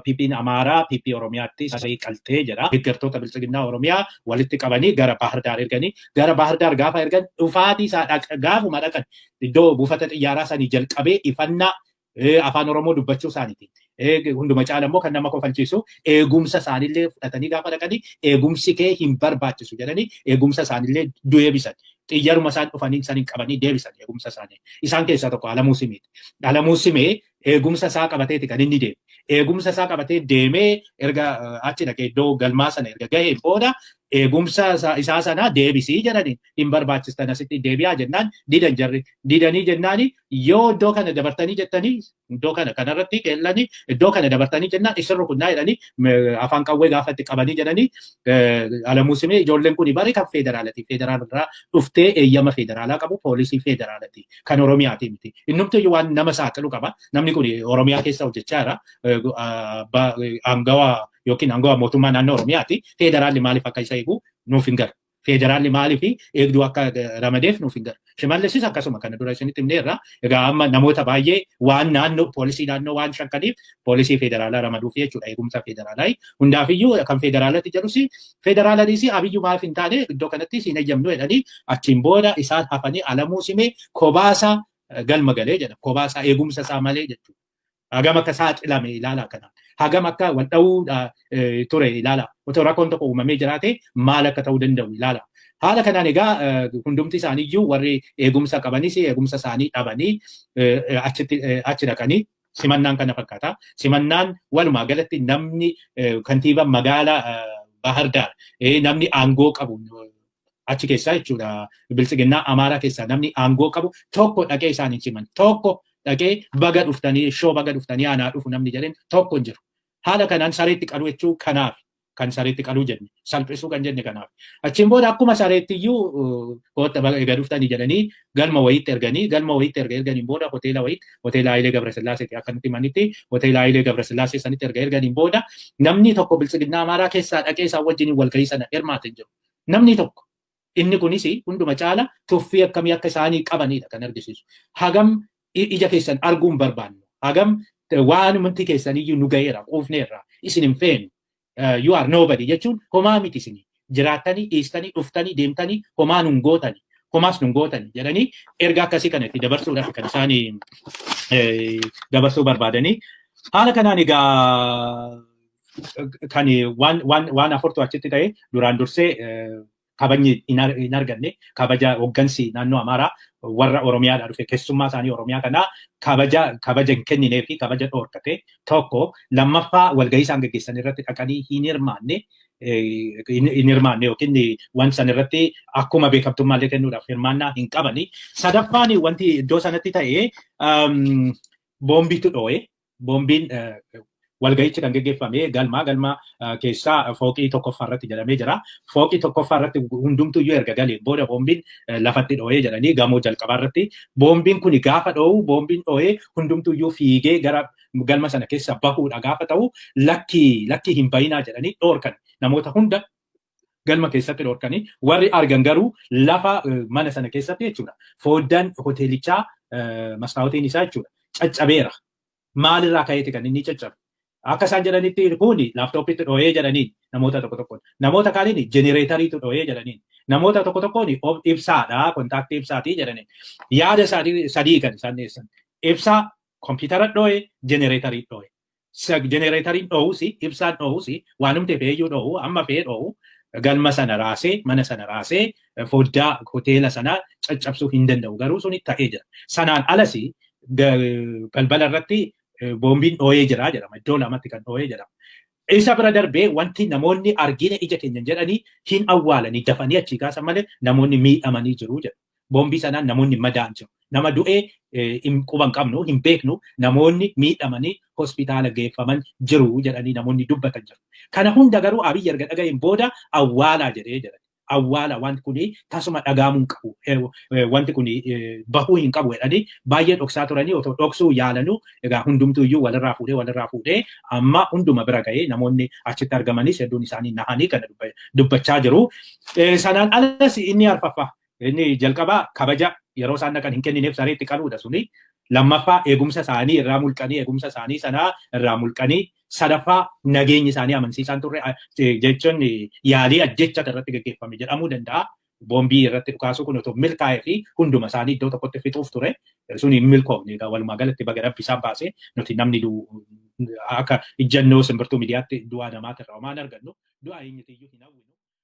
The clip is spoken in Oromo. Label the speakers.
Speaker 1: PP'n Amaaraa PP Oromiyaatti saree qaltee jedha. Deeggartoota Biltsiginnaa Oromiyaa walitti qabanii gara Bahar Daar erganii, gara Bahar Daar gaafa ergan, dhufaatii isaa gaafuma dhaqan iddoo buufata xiyyaaraa sanii jalqabee ifannaa afaan Oromoo dubbachuu isaaniiti. Hunduma caala immoo kan nama kofalchiisu, eegumsa isaaniillee fudhatanii gaafa dhaqanii, eegumsi kee hin barbaachisu jedhanii eegumsa isaaniillee deebisan. Xiyyaruma isaan dhufanii saniin qabanii deebisan eegumsa isaanii. Isaan keessaa tokko Alamuu Simeeti. Alamuu Simee eegumsa isaa qabateeti kan inni deeme. Eegumsa isaa qabatee deemee erga achi dhaqee iddoo galmaa sana erga gahee booda, eegumsa isaa sana deebisii jedhanii, hin barbaachistan, asitti deebi'aa jennaan didan jarri. Didanii jennaani, yoo iddoo kana dabartanii jettanii, iddoo kana kanarratti keellanii, iddoo kana dabartanii jennaan isin rukunnaa jedhanii afaan qawwee gaafa itti qabanii jedhanii, Alamuu Simee ijoolleen kun bari kan federaalati, federaalarraa dhuftee eeyyama federaalaa qabu, poolisii federaalati, kan Oromiyaati miti. Innumti waan nama saaxilu qaba. Namni kun Oromiyaa keessa hojjechaa jira. Aangawa yookiin aangawa mootummaa naannoo Oromiyaati. Federaalli maaliif akka isa eegu nuuf hin galu. Federaalli maaliif eegduu akka ramadeef nuuf hin galu. Shimallisis akkasuma, kana dura isinitti himneerra. Egaa amma namoota baay'ee waan naannoo poolisii naannoo waan shakkaniif poolisii federaalaa ramaduuf jechuudha, eegumsa federaalaa. Hundaafiyyuu kan federaalatti jedhus federaalaniis Abiyyu maaf hin taane iddoo kanatti siin eeyyamnu jedhanii, achiin booda isaan hafanii Alamuu Simee kobaasa galma galee jedha. Kobaasaa, eegumsa isaa malee jechuudha. Hagam akka saaxilame ilaala kanaan. Hagam akka wal dha'uu ture ilaala. Otoo rakkoon tokko uumamee jiraate maal akka ta'uu danda'u ilaala. Haala kanaan egaa hundumti isaaniiyyuu, warri eegumsa qabanis eegumsa isaanii dhabanii achitti achi dhaqanii simannaan kana fakkaata. Simannaan walumaa galatti namni kantiibaa magaalaa Bahar Daar, namni aangoo qabu achi keessaa jechuudha. Biltsiginnaa Amaaraa keessaa namni aangoo qabu tokko dhaqee isaanii siman. Tokko dhaqee baga dhuftanii, shoo baga dhuftanii, aanaa dhufu namni jedheen tokko hin jiru. Haala kanaan sareetti qaluu jechuu kanaaf, kan sareetti qaluu jenne, salphisuu kan jenne kanaaf. Achiin booda akkuma sareetti iyyuu kootta, egaa dhuftanii jedhanii galma wayiitti erganii, galma wayiitti erga erganiin booda hoteela wayiitti, hoteela Hayilee Gabrasillaaseeti akka nuti himanitti, hoteela Hayilee Gabrasillaasee sanitti erga erganiin booda namni tokko Biltsiginnaa Amaaraa keessaa dhaqee isaan wajjin walgahii sana hirmaate hin jiru. Namni tokko. Inni kunis hunduma caala tuffii akkamii akka isaanii qabanidha kan argisiisu. Hagam ija keessan arguun barbaannu. Hagam waanumti keessaniyyuu nu ga'eera, quufneerra, isin hin feenu. You are nobody jechuun homaa miti isin. Jiraattanii, dhiistanii, dhuftanii, deemtanii homaa nun gootani. Homaas nun gootani jedhanii erga akkasii kana itti dabarsuudhaaf kan isaan dabarsuu barbaadanii. Haala kanaan egaa kan waan afurtu achitti ta'e. Duraan dursee kabajni hin arganne. Kabaja hooggansi naannoo Amaaraa warra Oromiyaadhaa dhufe, keessummaa isaanii Oromiyaa kanaa kabaja hin kenninee fi kabaja dhoorkate tokko. Lammaffaa, walgahii isaan gaggeessan irratti dhaqanii hin hirmaanne yookiin waan san irratti akkuma beekamtummaallee kennuudhaaf hirmaannaa hin qabani. Sadaffaan, wanti iddoo sanatti ta'e boombiitu dhoo'e. Boombiin, walgahichi kan geggeeffame galma keessaa fooqii tokkoffaa irratti jedhamee jira. Fooqii tokkoffaa irratti hundumtuu iyyuu erga galee booda boombiin lafatti dhoo'ee jedhanii, gamoo jalqabaa irratti. Boombiin kun gaafa dhoo'u, boombiin dhoo'ee hundumtuu iyyuu fiigee gara galma sana keessa bahuudha gaafa ta'u, lakkii lakkii, hin bayinaa jedhanii dhoorkan, namoota hunda galma keessatti dhoorkanii. Warri argan garuu lafa mana sana keessatti jechuudha. Foddaan hoteelichaa, mastaawotiin isaa jechuudha, caccabeera. Maalirraa ka'eeti kan inni caccabe? Akka isaan jedhanitti kuni laaptooppiitti dhoo'ee jedhaniin namoota tokko tokkoon. Namoota kaaniin jenereetariitu dhoo'ee jedhaniin. Namoota tokko tokkoon ibsaadha, kontaaktii ibsaatii jedhaniin. Yaada sadii kan isaan dhiyeessan. Ibsaa, kompiitara dhoo'ee, jenereetarii dhoo'ee. Jenereetariin dhoo'us, ibsaan dhoo'us, waanumti feeyyuu dhoo'u, amma fe'ee dhoo'u, galma sana raasee, mana sana raasee, foddaa hoteela sanaa caccabsuu hin danda'u. Garuu suni ta'ee jira. Sanaan alas balbala irratti boombiin dhoo'ee jira jedhama. Iddoo lamatti kan dhoo'ee jedhama. Isa bira darbee wanti namoonni argine ija keenya jedhanii hin awwaalanii dafanii achii kaasan malee namoonni miidhamanii jiru jedhu. Boombii sanaan namoonni madaa'an jiru. Nama du'ee quban qabnu hin beeknu, namoonni miidhamanii hospitaala geeffaman jiru jedhanii namoonni dubbatan jiru. Kana hunda garuu Abiyyi erga dhaga'een booda awwaalaa jedhee jedhan. Awwaala, wanti kuni tasuma dhagaamuu hin qabu. Wanti kuni bahuu hin qabu jedhanii baay'ee dhoksaa turanii. Otoo dhoksuu yaalanuu egaa hundumtuu iyyuu walirraa fuudhee amma hunduma bira ga'ee, namoonni achitti argamanis hedduun isaanii nahanii kana dubbachaa jiru. Sanaan alas inni arfaffaa, inni jalqabaa kabaja yeroo isaan dhaqan hin kennineef, sareetti qaluudha suni. Lammaffaa, eegumsa isaanii irraa mulqanii, eegumsa isaanii sanaa irraa mulqanii. Sadaffaa, nageenyi isaanii amansiisaan turre, jechuun yaalii ajjecha irratti gaggeeffame jedhamuu danda'a. Boombii irratti dhukaasuu kun otoo milkaa'ee fi hunduma isaanii iddoo tokkotti fixuuf ture. Sun hin milkoofne. Egaa walumaa galatti baga Rabbi isaan baasee. Nuti namni akka ijjannoo Simbirtuu Miidiyaatti du'aa namaati irraa homaan argannu. Du'aa eenyutiyyuu hin hawwinu.